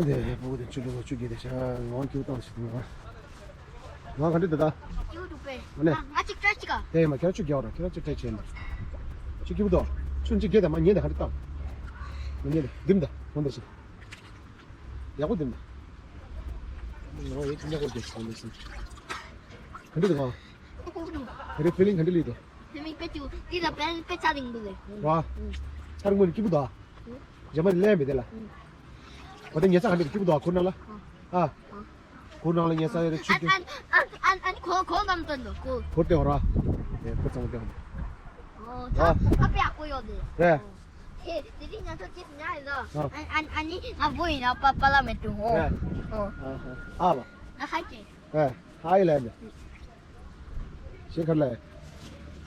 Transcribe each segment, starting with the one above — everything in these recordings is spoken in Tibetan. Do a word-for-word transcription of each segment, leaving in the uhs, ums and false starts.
དེ་ཕྲུ་གུ་དེ་ཆུ་ལོ་ཆུ་རྒྱས་དེ་ཤ་ངོ་སྐྱུག་བཏང་ཞིག་འདུག་ང་ག་འདྲ་འདུག་ད། སྐྱིད་པོ་འདུག་པས། ཨ་ནི། ང་གཅིག་བཀྲ་ཤིས་ཀ་དེ་མ་ཁྱེད་ཆུ་རྒྱག་ར་ཁྱེད་ཆུ་ཁྲལ་བྱས་ན། ཆུ་རྒྱག་དོ། ཆུ་གཅིག་རྒྱས་དེ་མ་ཉན་དེ་ག་འདྲ་བཏང་། མ་ཉན་དེ་ལྡིམ་ད་འོན་ད་ཞིག་ཡག་པོ་ལྡིམ་ད། ང་ཡོད་ཀྱི་ཉག་པོ་རྒྱག་ཞིག་འོན་ད་ཞིག་ག་འདྲ་འདུག་ག་དེ་རེ་ཕི་ལིང་ག་འདྲ་ལི་དོ། དེ་མིན་པེ་ཅུ་དེ་ལ་པེ་པེ་ཚ་རིང་པོ་ལེ། ར། ཚ་རིང་པོ་ནི་སྐྱིད་པོ་དོ། རྗེས་མ་ནི་ལན་མི་དེ་ལ། འོ་དེ་ཉལ་ས་ག་འདྲ་སྐྱིད་པོ་དོ་གུར་ནང་ལ། ཨ། གུར་ནང་ལ་ཉལ་ས་ཡོད་རེད་ཆུ་ཨན་ཨན་ཨན་ཨན་ཨན་གོ་གོ་ལམ་སྟོན་དོ་གོ། གུར་དེ་འོ་ར། དེ་གུར་ཚང་མ་དེ་འོ། ཨོ་ད་ཨ་པེ་ཨ་ཀོ་ཡོད་དེ། རེད། དེ་དེ་རིང་ང་ཚོ་ཅིག་ཉལ་ཡོད་དོ། ཨ་ཨན་ཨན་ཨ་ནི་ང་བོ་ཡིན་ན་པ་པ་ལ་མེད་དུ་ཧོ། རེད། ཨོ། ཨ་ཧ་ཨ་བ། ང་ཧ་ཅེ། རེད་ཧ་ཡི་ལན་དེ། ཤེས་ཁར་ལས།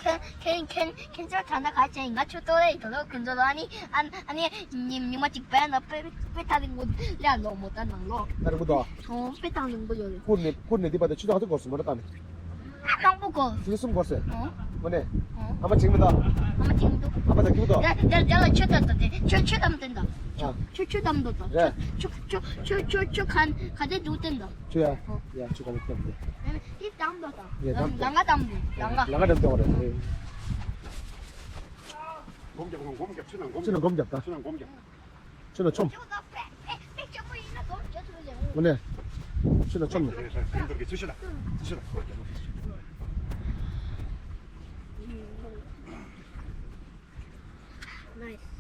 ཁེན་ཁེན་ཁེན་ཁེན་ཚོ་ད་ལྟ་ག་ཅན་ང་ཆུ་ཏོ་རེ་ཡིན་ལོ་ཁེན་ཚོ་ལ་ཨ་ནི་ཨ་ཨ་ནི་ཉི་ཉི་མ་གཅིག་བན་ལ་པེ་པེ་ཐ་ལི་ངུ་ལེ་ལོ་མོ་ད་ནང་ལོ། ཨ་རི་མོ་དོ། ཨོ་པེ་ཐང་ལུང་པོ་ཡོད་རེད། ཁུར་ནི་ཁུར་ནི་དེ་པ་དེ་ཆུ་ཐག་ཚོ་གོ་སུ་མ་ར་ཏ་ནི། ཨ་ནང་པོ་གོ། ཆུ་གསུམ་གོ་སེ། ཨོ། མོ་ནེ། ཨོ། ཨ་མ་ཅིང་མི་དོ། ཨ་མ་ཅིང་མི་དོ། ཨ་མ་ཅིང་མི་དོ། ད་ད་ད་ལ་ཆུ་ད་ད་དེ་ཆུ་ཆུ་དམ་དེ་ད། ཨ། ཆུ་ཆུ་དམ་དོ་ད། རེད། ཆུ་ཆུ་ཆུ་ཆུ་ཆུ་ཁན་ག་དེ་དུ་དེ་ད། ཆུ་ཡ། ཡ་ཆུ་ག་ལ་ཁྱབ་དེ། དེ་དམ་དོ་ད། ཡ་དམ་དོ། ལང་ག་དམ་དོ་ལང་ག། ལང་ག་དམ་དོ་རེད། སྒོམ་རྒྱབ་སྒོམ་རྒྱབ་ཆུ་ནང་སྒོམ་རྒྱབ། ཆུ་ནང་སྒོམ་རྒྱབ་ད། ཆུ་ནང་སྒོམ་རྒྱབ། ཆུ་ནང་ཆོམ། དངོས་གནས། ཆུ་ནང་ཆོམ་ནས། Nice.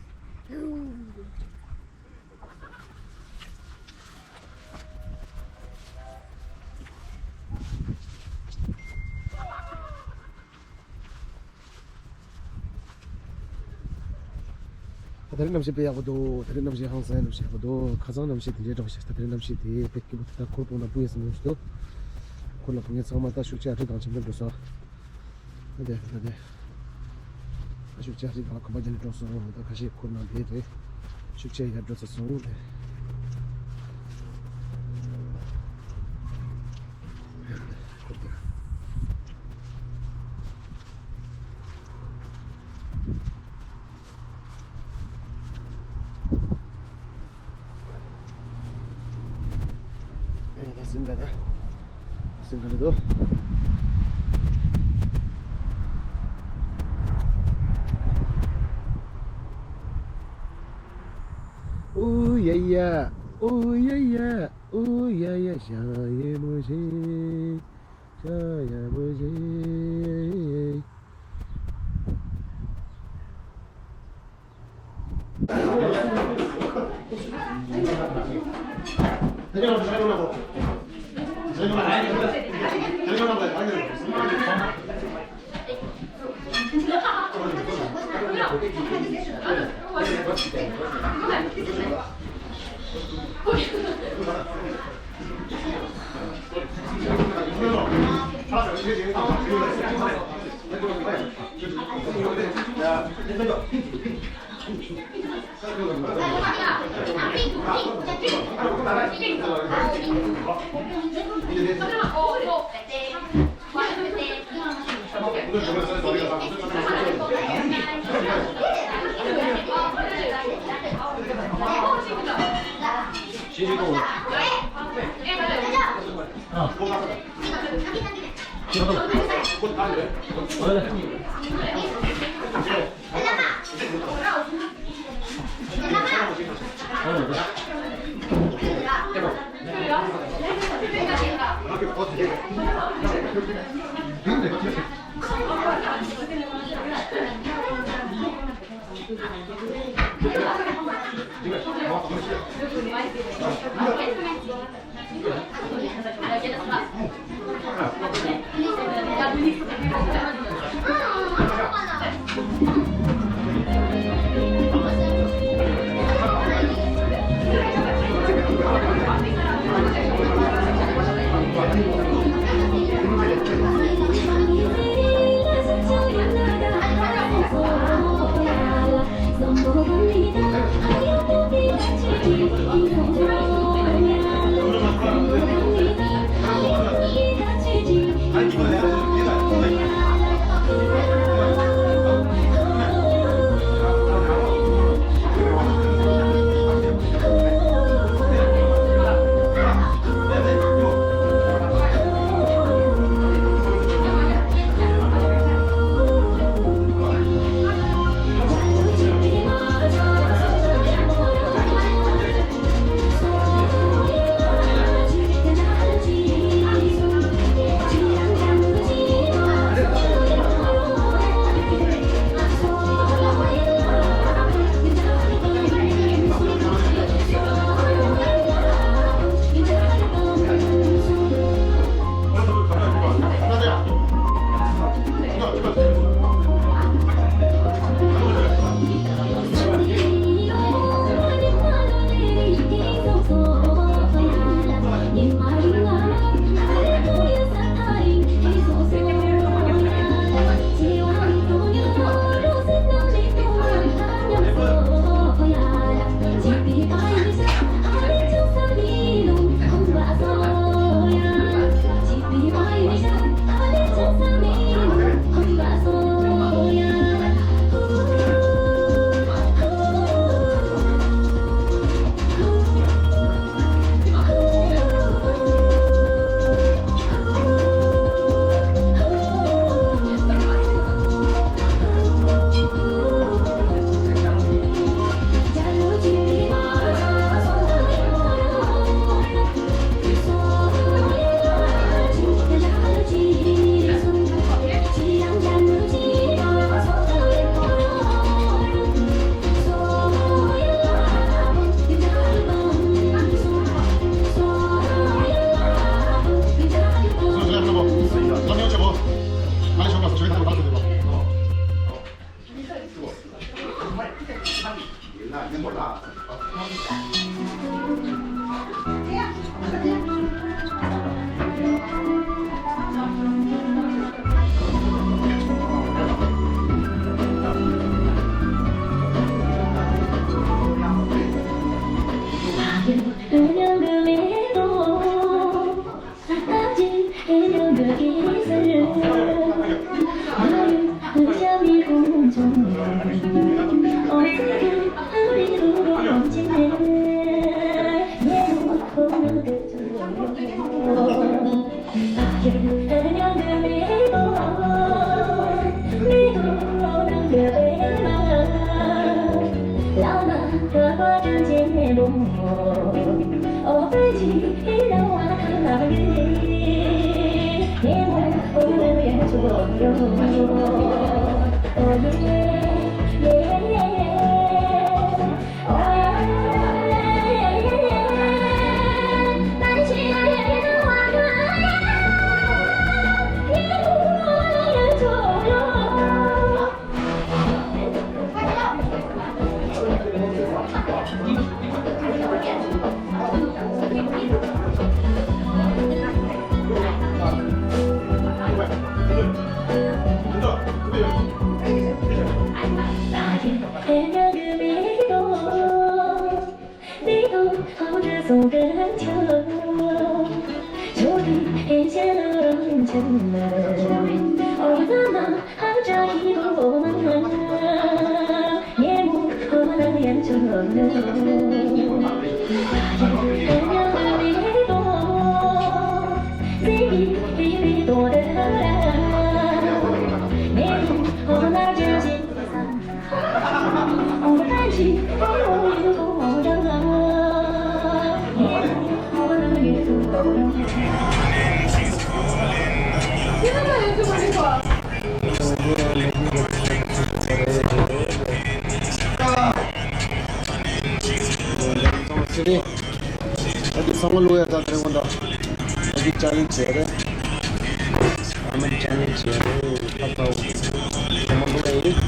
ད་རེས་གནམ་གཤིས་དཔེ་ཡག་པོ་འདུག་ད་རེས་གནམ་གཤིས་ཧང་སང་གནམ་གཤིས་ཡག་པོ་འདུག་ཁ་སང་གནམ་གཤིས་དེ་འདྲའི་འདྲ་བོ་ཞིག་ད་རེས་གནམ་གཤིས་དེ་དཔེ་སྐྱིད་པོ་འདུག་ད་གུར་སྤུངས་ན་སྤུ་ཡས་སུ་མྱོང་ཞིག་འདུག་གུར་ལ་སྤུ་མཁན་ཚང་མ་ད་ཤུགས་ཆེ་ཨ་ཁྲིད་དང་ཆེན་པོ་འགྲོ་སོང་། ད་དེ་ད་དེ་ཨ་ཤུགས་ཆེ་ཨ་ཁྲིད་དང་ཁོམ་པ་རྒྱག་ནས་འགྲོ་སོང་། ད་ཁ་ཤས་གུར་ནང་བསྡད་རེད། ཤུགས་ཆེ་ཡར་འགྲོ་ཚར་སོང་དེ། གུར་དེ། ཨེ་ད་སིང་ག་ད། སིང་ག་ལ་དོ། ཨུ་ཡ་ཡ། ཨུ་ཡ་ཡ། ཨུ་ཡ་ཡ། ཤ་ཡེ་མོ་ཤེ། ཤ་ཡེ་མོ་ཤེ། ད་དེ་ཚང་མ་བླུག་ཡ་ད་དེ་རིང་གོ་འདྲ། ད་དེ་ཅ་ལེན་བྱས་རེད། ཨ་མ་ཅ་ལེན་བྱས་རེད། ཁ་ཚ་བོ། ཚང་མ་བླུག་ཡ་ཡིན།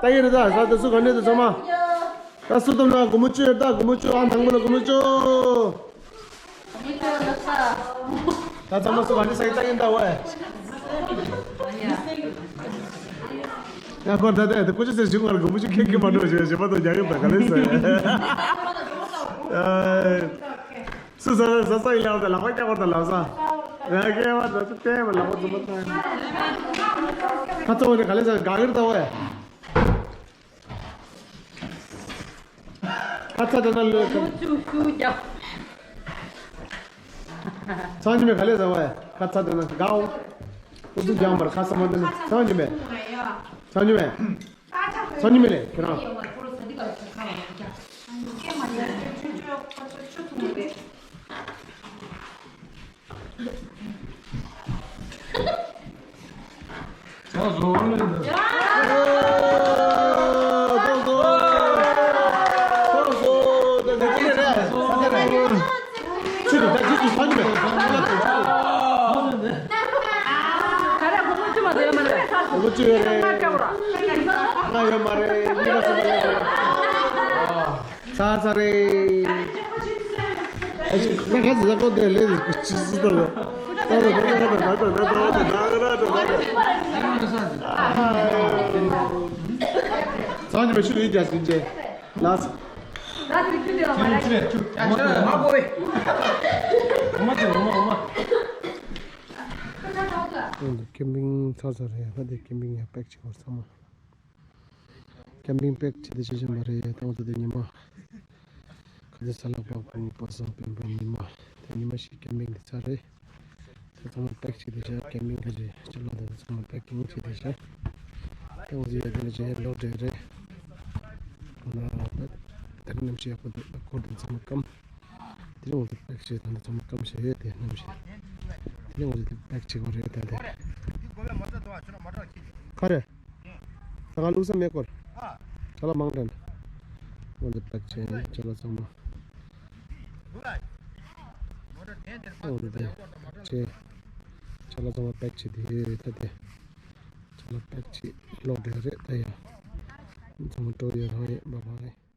ད་ཡིན་རེད་ད། ད་དེ་སུ་ག་ནས་དུ་ཚང་མ། ད་སུ་ཐོབ་ན་སྒོར་མོ་བཅུ་ཡོད་ད། སྒོར་མོ་བཅུ། ཨ་དང་པོ་ལ་སྒོར་མོ་བཅུ། ད་ཚང་མ་སུ་ག་ནས་ས་ཡི་ད་ཡིན་ད་ཝེ། ཡ་ཁོ་ད་ད་ད་ཀུ་ཅི་ཟེར་བྱུང་ང་ལ་སྒོར་མོ་བཅུ་ཁེ་ཁེ་མ་འགྲོ་ཞེས་ཞེས་པ་དང་རྒྱག་གི་ད་ག་ལེ་ཟེར། སུ་ས་ས་ས་ཡི་ལ་ད་ལག་པ་སྐྱག་པ་ད་ལག་ས། ཡ་ཁེ་བ་ད་སུ་ཏེ་བ་ལག་པ་ཙུམ་པ་ད། ཁ་ཚ་བོ་ནས་ག་ལེ་ཟེར་ག་གིར་ད་ཝེ། ཁ་ཚ་དེ་ན་ལོས། ཁ་ཚ་དེ་ན་ཚང་ཉི་མས་ག་ལེ་ཟ་བ་ཡ། ཁ་ཚ་དེ་ན་གའོ། ཨུ་ཚུགས་རྒྱག་མར་ཁ་ས་མ་དེ་ན་ཚང་ཉི་མས། ཚང་ཉི་མས། ཚང་ཉི་མས་ལེ་ཁྱེད་རང་། ཚར་ཚར་རེད། ཨ་ཅེ་ཁ་ཁ་ཟ་ཁོ་དེ་ལས་ཅི་སུ་ཏོ། ཚང་གི་མི་ཤུ་ཡིན་ཀྱང་ཟིན་ཅེ། ལགས། ཀེམ་པིང་ཚར་ཚར་རེད། ཁ་དེ་ཀེམ་པིང་ཡང་པེག་བྱེད་དགོས་ཚང་མ། ཀེམ་པིང་པེག་བྱེད་དེ་བྱེད་བཞིན་པ་རེད། ཏང་ཙུ་དེ་ཉི་མ། ཁ་ཚ་ས་ལ་པག་པ་ཉི་པ་སང་སྤེན་པ་ཉི་མ། དེ་ཉི་མ་ཞིག་ཀེམ་པིང་དེ་ཚར་རེད། དེ་ཚང་མ་པེག་བྱེད་དེ་བྱ་ཀེམ་པིང་ཁ་ཅིག་ཅི་ལོ་དེ་ཚང་མ་པེག་ཀིང་བྱེད་དེ་བྱ། ཏང་ཙུ་ཡ་དེ་ལ་བྱ་ཡ་ལོག་འདྲེ་རེད། ཁོ་ན་ད་དེ་རིང་ནམ་ཞིག་ཡག་པོ་འདུག་ད་ཁོར་དེ་ཚང་མ་སྐམ། དེ་རིང་འོ་དེ་པེག་བྱེད་ད་ཚང་མ་སྐམ་བྱེད་དེ་ནམ་ཞིག་དེ་རིང་འོ་དེ་པེག་བྱེད་དགོས་རེད་ད་དེ། ཁ་རེད། ད་ག་ལུགས་ས་མེད་སྐོར། ཅ་ལག་མང་དྲན། འོ་འདི་པེག་བྱས་ནས་ཅ་ལག་ཚང་མ། འོ་འདི་བྱས། ཅ་ལག་ཚང་མ་པེག་བྱས་ཏེ་ད་དེ། ཅ་ལག་པེག་བྱས་ལོག་བསྡད་རེད་ད་ཡ། ཚང་མ་སྤྲོ་ཡོད་རང་ཡོད་འབའ་འབའ་རེད།